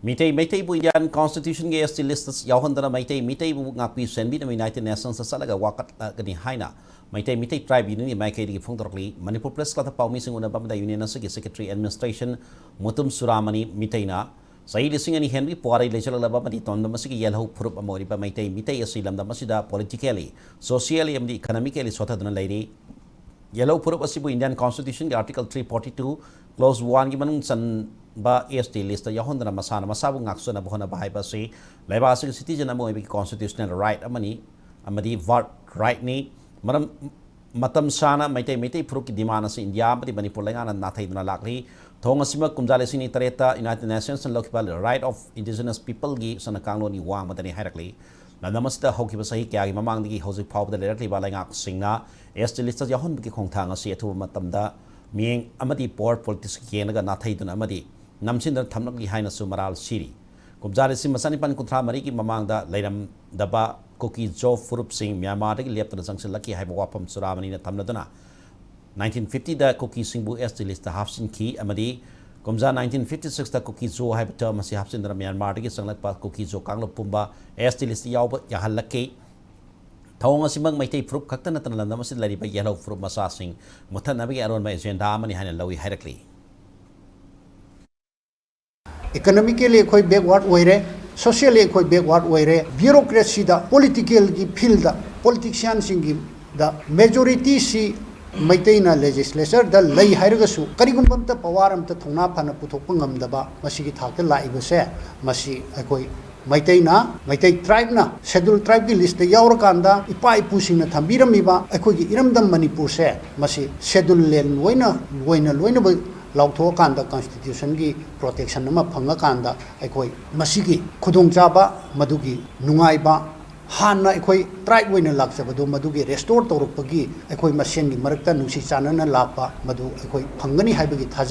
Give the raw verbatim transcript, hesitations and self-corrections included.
Meitei ꯃꯩꯇꯩꯕꯨ Indian Constitutionꯒꯤ S T listꯇ ꯌꯥꯎꯍꯟꯗꯅ Meitei ꯃꯤꯇꯩꯕꯨ ꯉꯥꯛꯄꯤ ꯁꯦꯟꯕꯤꯅꯕ United Nationsꯇ ꯆꯠꯂꯒ ꯋꯥꯀꯠꯂꯒꯅꯤ ꯍꯥꯏꯅ Meitei Meitei Tribe Unionꯒꯤ ꯃꯥꯏꯀꯩꯗꯒꯤ ꯐꯣꯡꯗꯣꯔꯛꯂꯤ꯫ Manipur Press Clubꯇ ꯄꯥꯎꯃꯤꯁꯤꯡ ꯎꯅꯕ ꯑꯃꯗ Union ꯑꯁꯤꯒꯤ Secretary Administration ꯃꯨꯇꯨꯝ ꯁꯨꯔꯥꯃꯅꯤ ꯃꯤꯇꯩꯅ ꯆꯍꯤ ꯂꯤꯁꯤꯡ ꯑꯅꯤ ꯍꯦꯟꯕꯒꯤ ꯄꯨꯋꯥꯔꯤ ꯂꯩꯖꯜꯂꯛꯂꯕ ꯑꯃꯗꯤ ꯇꯣꯟꯕ ꯑꯁꯤꯒꯤ ꯌꯦꯜꯍꯧ ꯐꯨꯔꯨꯞ ꯑꯃ ꯑꯣꯏꯔꯤꯕ ꯃꯩꯇꯩ ꯃꯤꯇꯩ ꯑꯁꯤ ꯂꯝꯗꯝ ꯑꯁꯤꯗ politically, socially ꯑꯃꯗꯤ economically ꯁꯣꯠꯊꯗꯨꯅ ꯂꯩꯔꯤ꯫ ꯌꯦꯜꯍꯧ ꯐꯨꯔꯨꯞ ꯑꯁꯤꯕꯨ Indian Constitutionꯒꯤ Article three forty two, Clause one ꯒꯤ ꯃꯅꯨꯡ ꯆꯟꯕ S T listꯇ ꯌꯥꯎꯍꯟꯗꯅ ꯃꯁꯥꯅ ꯃꯁꯥꯕꯨ ꯉꯥꯛꯆꯅꯕ ꯍꯣꯠꯅꯕ ꯍꯥꯏꯕ ꯑꯁꯤ ꯂꯩꯕꯥꯛ ꯑꯁꯤꯒꯤ citizen ꯑꯃ ꯑꯣꯏꯕꯒꯤ constitutional right ꯑꯃꯅꯤ ꯑꯃꯗꯤ birth rightꯅꯤ꯫ ꯃꯔꯝ, ꯃꯇꯝ ꯁꯥꯡꯅ ꯃꯩꯇꯩ, ꯃꯩꯇꯩ ꯐꯨꯔꯨꯞꯀꯤ demand ꯑꯁꯤ ꯏꯟꯗꯤꯌꯥ ꯑꯃꯗꯤ ꯃꯅꯤꯄꯨꯔ ꯂꯩꯉꯥꯛꯅ ꯅꯥꯊꯩꯗꯨꯅ ꯂꯥꯛꯂꯤ꯫ ꯊꯧꯑꯣꯡ ꯑꯁꯤꯃꯛ ꯀꯨꯝꯖꯥ ꯂꯤꯁꯤꯡ ꯑꯅꯤ ꯇꯔꯦꯠꯇ United Nationsꯅ ꯂꯧꯈꯤꯕ Right of Indigenous Peopleꯒꯤ ꯆꯠꯅ ꯀꯥꯡꯂꯣꯟꯒꯤ ꯋꯥꯡꯃꯗꯅꯤ ꯍꯥꯏꯔꯛꯂꯤ꯫ ꯂꯝꯗꯝ ꯑꯁꯤꯗ ꯍꯧꯈꯤꯕ ꯆꯍꯤ ꯀꯌꯥꯒꯤ ꯃꯃꯥꯡꯗꯒꯤ ꯍꯧꯖꯤꯛ ꯐꯥꯎꯕꯗ ꯂꯩꯔꯛꯂꯤꯕ ꯂꯩꯉꯥꯛꯁꯤꯡꯅ S T listꯇ ꯌꯥꯎꯍꯟꯕꯒꯤ ꯈꯣꯡꯊꯥꯡ ꯑꯁꯤ ꯑꯊꯨꯕ ꯃꯇꯝꯗ ꯃꯤꯠꯌꯦꯡ ꯑꯃꯗꯤ power politics ꯌꯦꯡꯂꯒ ꯅꯥꯊꯩꯗꯨꯅ ꯑꯃꯗꯤ ꯅꯝꯁꯤꯟꯗꯨꯅ ꯊꯝꯂꯛꯂꯤ ꯍꯥꯏꯅꯁꯨ ꯃꯔꯥꯜ ꯁꯤꯔꯤ꯫ ꯀꯨꯝꯖꯥ ꯂꯤꯁꯤꯡ ꯑꯃ ꯆꯅꯤꯄꯥꯟ ꯀꯨꯟꯊ꯭ꯔꯥ ꯃꯔꯤꯒꯤ ꯃꯃꯥꯡꯗ ꯂꯩꯔꯝꯗꯕ ꯀꯨꯀꯤ ꯖꯣ ꯐꯨꯔꯨꯞꯁꯤꯡ ꯃ꯭ꯌꯥꯟꯃꯥꯔꯗꯒꯤ ꯂꯦꯞꯇꯅ ꯆꯪꯁꯤꯜꯂꯛꯈꯤ ꯍꯥꯏꯕ ꯋꯥꯐꯝ ꯁꯨꯔꯥꯃꯅꯤꯅ ꯊꯝꯂꯗꯨꯅ, nineteen fiftyꯗ ꯀꯨꯀꯤꯁꯤꯡꯕꯨ S T listꯇ ꯍꯥꯞꯆꯤꯟꯈꯤ ꯑꯃꯗꯤ ꯀꯨꯝꯖꯥ nineteen fifty sixꯇ ꯀꯨꯀꯤ ꯖꯣ ꯍꯥꯏꯕ term ꯑꯁꯤ ꯍꯥꯞꯆꯤꯟꯗꯨꯅ ꯃ꯭ꯌꯥꯟꯃꯥꯔꯗꯒꯤ ꯆꯪꯂꯛꯄ ꯀꯨꯀꯤ ꯖꯣ ꯀꯥꯡꯂꯨꯞ ꯄꯨꯝꯕ S T listꯇ ꯌꯥꯎꯕ ꯌꯥꯍꯜꯂꯛꯈꯤ꯫ ꯊꯧꯑꯣꯡ ꯑꯁꯤꯃꯛ ꯃꯩꯇꯩ ꯐꯨꯔꯨꯞ ꯈꯛꯇ ꯅꯠꯇꯅ ꯂꯝꯗꯝ ꯑꯁꯤꯗ ꯂꯩꯔꯤꯕ ꯌꯦꯜꯍꯧ ꯐꯨꯔꯨꯞ ꯃꯆꯥꯁꯤꯡ ꯃꯨꯠꯊꯠꯅꯕꯒꯤ ꯑꯔꯣꯟꯕ agenda ꯑꯃꯅꯤ ꯍꯥꯏꯅ ꯂꯧꯏ ꯍꯥꯏꯔꯛꯂꯤ꯫ Economically ꯑꯩꯈꯣꯏ backward ꯑꯣꯏꯔꯦ, socially ꯑꯩꯈꯣꯏ backward ꯑꯣꯏꯔꯦ, bureaucracyꯗ, politicalꯒꯤ fieldꯗ, politicianꯁꯤꯡꯒꯤꯗ majorityꯁꯤ ꯃꯩꯇꯩꯅ legislatureꯗ ꯂꯩ ꯍꯥꯏꯔꯒꯁꯨ ꯀꯔꯤꯒꯨꯝꯕ ꯑꯝꯇ power ꯑꯝꯇ ꯊꯧꯅꯥ ꯐꯅ ꯄꯨꯊꯣꯛꯄ ꯉꯝꯗꯕ ꯃꯁꯤꯒꯤ ꯊꯥꯛꯇ ꯂꯥꯛꯏꯕꯁꯦ, ꯃꯁꯤ ꯑꯩꯈꯣꯏ ꯃꯩꯇꯩꯅ, ꯃꯩꯇꯩ tribeꯅ Scheduled Tribeꯀꯤ listꯇ ꯌꯥꯎꯔꯀꯥꯟꯗ ꯏꯄꯥ ꯏꯄꯨꯁꯤꯡꯅ ꯊꯝꯕꯤꯔꯝꯃꯤꯕ ꯑꯩꯈꯣꯏꯒꯤ ꯏꯔꯝꯗꯝ ꯃꯅꯤꯄꯨꯔꯁꯦ ꯃꯁꯤ Scheduled Land ꯂꯣꯏꯅ, ꯂꯣꯏꯅ, ꯂꯣꯏꯅꯃꯛ ꯂꯥꯎꯊꯣꯛꯑꯀꯥꯟꯗ constitutionꯒꯤ protection ꯑꯃ ꯐꯪꯉꯀꯥꯟꯗ ꯑꯩꯈꯣꯏ ꯃꯁꯤꯒꯤ ꯈꯨꯗꯣꯡꯆꯥꯕ, ꯃꯗꯨꯒꯤ ꯅꯨꯡꯉꯥꯏꯕ, ꯍꯥꯟꯅ ꯑꯩꯈꯣꯏ tribe ꯑꯣꯏꯅ ꯂꯥꯛꯆꯕꯗꯣ ꯃꯗꯨꯒꯤ restore ꯇꯧꯔꯛꯄꯒꯤ ꯑꯩꯈꯣꯏ ꯃꯁꯦꯟꯒꯤ ꯃꯔꯛꯇ ꯅꯨꯡꯁꯤ ꯆꯥꯟꯅꯅ ꯂꯥꯛꯄ ꯃꯗꯨ ꯑꯩꯈꯣꯏ ꯐꯪꯒꯅꯤ ꯍꯥꯏꯕꯒꯤ ꯊꯥꯖꯕ